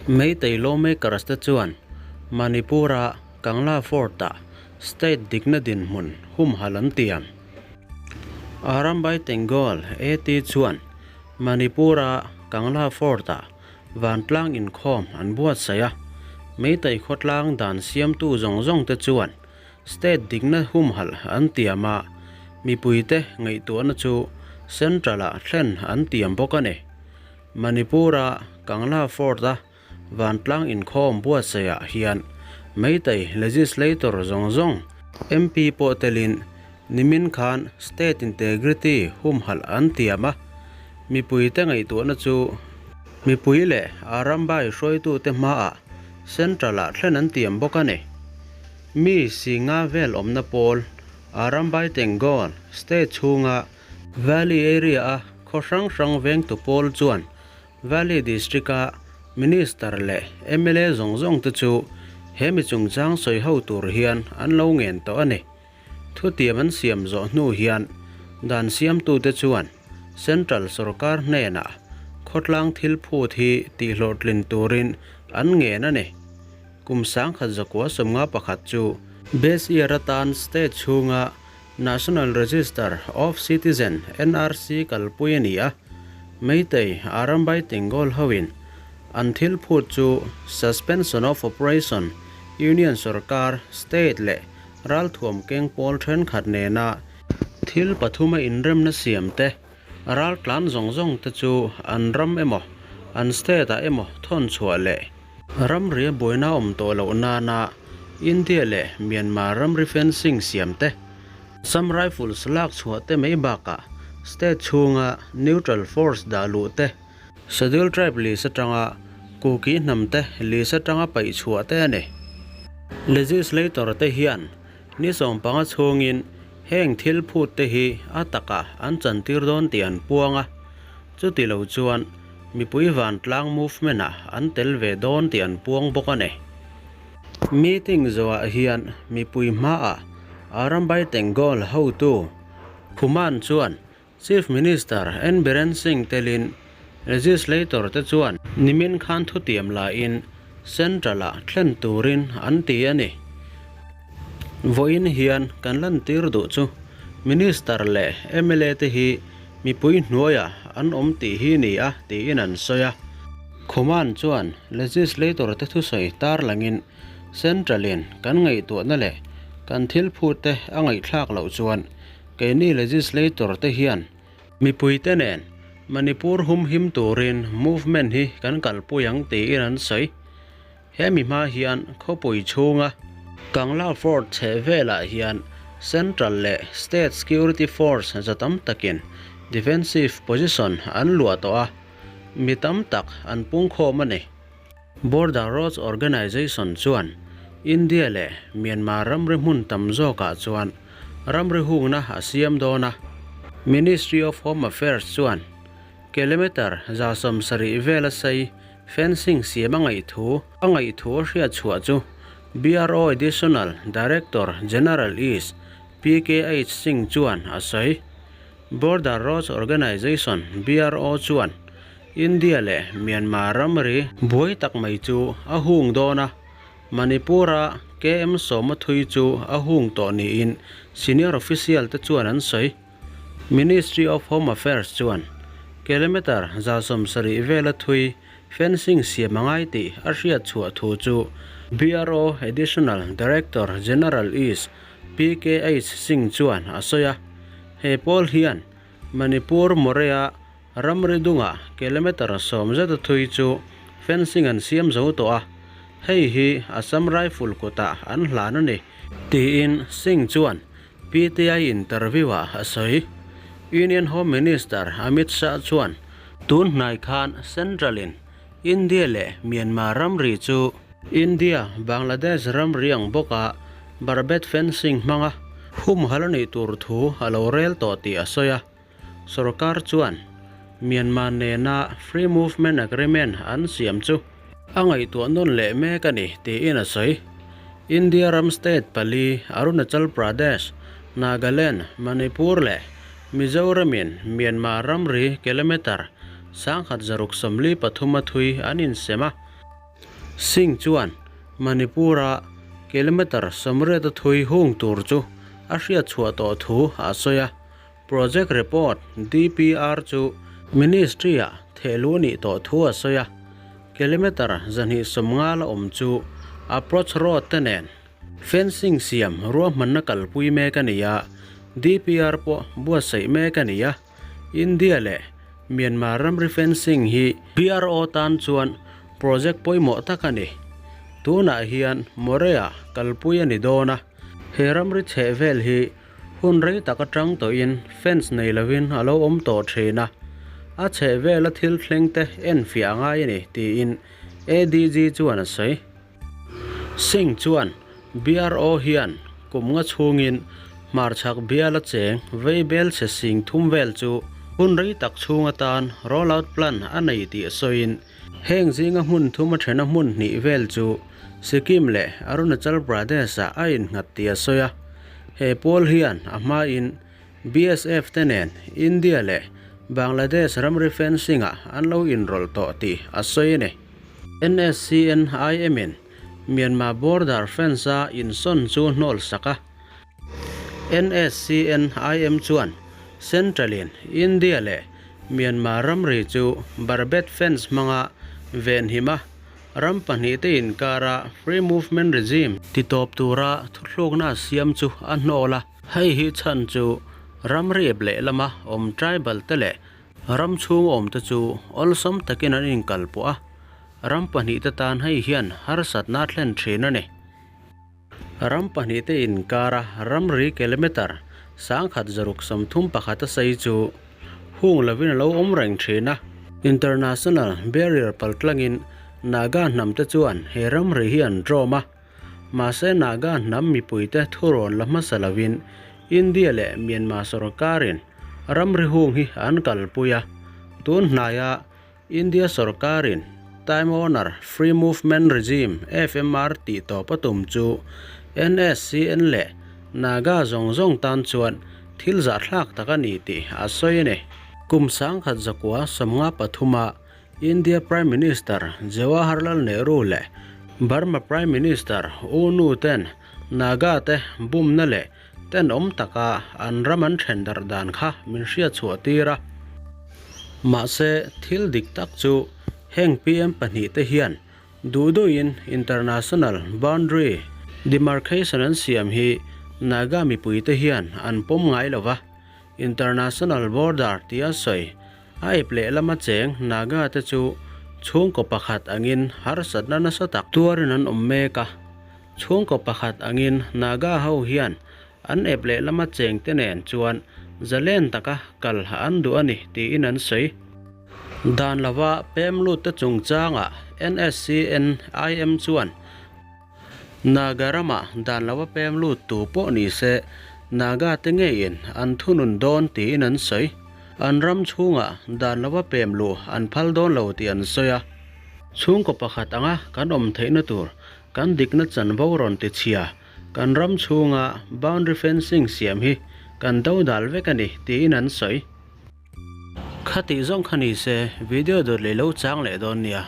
Meitei lawmakers te chuan Manipur-a Kangla Fort-ah state dikna dinhmun humhalh an tiam. Arambai Tenggol, AT, chuan Manipur-a Kangla Fort-ah vantlang inkhawm an buatsaih a, Meitei khawtlang dan siamtu zawng zawng te chuan state dikna humhalh an tiam a, mipuite ngaihtuahna chu Central-ah thlen an tiam bawk a ni. Manipur-a Kangla Fort-a vantlang inkhawm buatsaihah hian Meitei legislator zawng zawng, MP pawh telin nimin khan state integrity humhalh an tiam a, mipuite ngaihtuahna chu mipui leh a rambai hruaitute hmaah Central-ah thlen an tiam bawk a ni. Mi singa vel awmna pawl Arambai Tenggol state chhunga Valley area-a khaw hrang hrang vengtu pawl chuan Valley District-a Minister leh mla zawng zawng te chu he mi chungchang sawi ho tur hian an lo ngen tawh a ni. Thutiam an siam zawh hnu hian dan siamtute chuan Central sorkar hnenah khawtlang thil phut hi tihhlawhtlin turin an ngen a ni. Kum 1951 chu base year atan state chhunga National Register of Citizen, NRC, kalpui a ni a, Meitei Arambai Tenggol hoin an thil phut chu Suspension of Operation, Union sorkar, State leh ralthuam keng pawl thenkhat nena thil pathuma inremna siam te, raltlan zawng zawng te chu an ram emaw, an state ah emaw thawn chhuah leh ramri a buaina awm tawh loh nana India leh Myanmar ramri fencing siam te, Assam Rifles lak chhuah te mai bakah state chhunga neutral force dah luh te, Schedule Tribe list atanga Kuki hnam te list atanga paih chhuah te a ni. Legislator te hian ni 15 chhungin heng thil phut te hi a takah an chantir dawn tih an puang a, chuti lo chuan mipui vantlang movement ah an tel ve dawn tih an puang bawk a ni. Meeting zawhah hian mipui hmaah Arambai Tenggol hotu Khuman chuan Chief Minister N Biren Singh telin Legislator te chuan nimin khan thutiam laiin Central-ah thlen turin an ti a ni. Vawiin hian kan lantir duh chu Minister leh mla te hi mipui hnuaiah an awm tih hi ni a tiin an sawi a. Khuman chuan Legislator te thusawi tarlangin Central-in kan ngaihtuahna leh kan thil phut te a ngaihthlak loh chuan keini Legislator te hian mipuite nen Manipur humhim turin movement hi kan kalpui ang tiin an sawi. Hemi hma hian khawpui chhunga Kangla Fort chheh velah hian Central leh State Security Force za tam takin defensive position an luah tawh a, mi tam tak an pungkhawm a ni. Border Roads Organisation chuan India leh Myanmar ramri hmun tam zawkah chuan ramri hungna a siam dawn a, Ministry of Home Affairs chuan kilometre 70 vela sei Fencing siam a ngaih thu a ngaih thu a hriat chhuah chu BRO Additional Director General East PKH Singh chuan a sawi. Border Roads Organisation, BRO, chuan India leh Myanmar ramri buai tak mai chu a hung dawn a, Manipur-a KM sawma thui chu a hung tawh niin senior official te chuan an sawi. Ministry of Home Affairs chuan kilometre 70 vela thui fencing siam a ngai tih a hriat chhuah thu chu BRO Additional Director General East PKH Singh chuan a sawi a. He pawl hian Manipur Moreh-a ramri dungah kilometre 10 zeta thui chu fencing an siam zo tawh a, hei hi Assam Rifle kutah an hlan a ni, tiin Singh chuan PTI interview-ah a sawi. Union Home Minister Amit Shah chuan tun hnai khan Central-in India leh Myanmar ramri chu India, Bangladesh ramri ang bawka barbed fencing hmanga humhalh a nih tur thu a lo rel tawh tih a sawi a. Sorkar chuan Myanmar nena Free Movement Agreement an siam chu a ngaihtuah nawn leh mek a ni tiin a sawi. India ram state pali Arunachal Pradesh, Nagaland, Manipur leh Mizoramin Myanmar ramri kilometre 1643 a thui an insem a. Singh chuan Manipur-a kilometre 80 a thui hung tur chu a hriat chhuah tawh thu a sawi a. Project Report, DPR, chu Ministry-ah thehluh a nih tawh thu a sawi a. Kilometre 250 la awm chu approach road te nen fencing siam ruahmanna kalpui mek a ni a, DPR pawh buatsaih mek a ni a. India leh Myanmar ramri fencing hi BRO tan chuan project pawimawh tak a ni. Tunah hian Moreh-ah kalpui a ni dawn a, he ramri chhehvel hi hun rei tak atang tawhin fence nei lovin a lo awm tawh thin a, a chhehvela thil thleng te enfiah a ngai a ni, tiin ADG chuan a sawi. Singh chuan BRO hian kum nga chhungin hmarchhak biala cheng vei bel chhe sing thum vel chu hun rei tak chhung atan roll out plan a nei tih sawiin heng zinga hmun thum a thena hmun hnih vel chu Sikkim leh Arunachal Pradesh-ah a innghat tih a sawi a. He pawl hian a hmain BSF te nen India leh Bangladesh ramri fencing-ah an lo inrawlh tawh tih a sawi a ni. NSCN-IM-in Myanmar border fence-a insawn chu hnawl sak a. NSCN-IM chuan Central-in India leh Myanmar ramri chu barbed fence hmanga venhim a, ram pahnihte inkara free movement regime titawp tura thuthlukna a siam chu a hnawl a. Hei hi chhan chu ramri ep lehlama awm tribal te leh ram chhung awm te chu awlsam takin an inkalpawh a, ram pahnih te tan hei hian harsatna a thlen thin a ni. Ram pahnih te inkara ramri kilometre 1631 a sei chu hung lovin a lo awm reng thin a. International barrier paltlangin Naga hnam te chuan he ramri hi an tlawm a. Mahse Naga hnam mipuite thurawn la hmasa lovin India leh Myanmar sorkarin ramri hung hi an kalpui a. Tun hnaia India sorkarin Time Honor Free Movement Regime, FMR, tih tawp a tum chu NSCN leh Naga zawng zawng tan chuan thil zahthlak tak a ni tih a sawi a ni. Kum 1953 a India Prime Minister Jawaharlal Nehru leh Burma Prime Minister U Nu ten Naga te bumna leh tenawm taka an ram an then darh dan kha min hriatchhuah tir a. Mahse, thil dik tak chu heng PM pahnih te hian duh duhin international boundary demarcation an siam hi Naga mipui te hian an pawm ngai lo va, international border tia sawi A ep lehlama cheng Naga te chu chhungkaw pakhat angin harsatna nasa tak tuarin an awm mek a. Chhungkaw pakhat angin Naga ho hian an ep lehlama cheng te nen chuan zalen taka kal an duh a ni tiin an sawi. Dan lova pem lut te chungchangah NSCN IM chuan Naga ramah dan lova pem lut tu pawh ni se, Naga te ngeiin an thunun dawn tiin an sawi. An ram chhungah dan lova pem luh an phal dawn lo tih an sawi a. Chhungkaw pakhat anga kan awm theihna tur kan dikna chanvo rawn ti chhia, kan ram chhunga boundary fencing siam hi kan do dal vek a ni tiin an sawi. Khatih zawng kha ni se, video dawt leh lo chang leh dawn nia.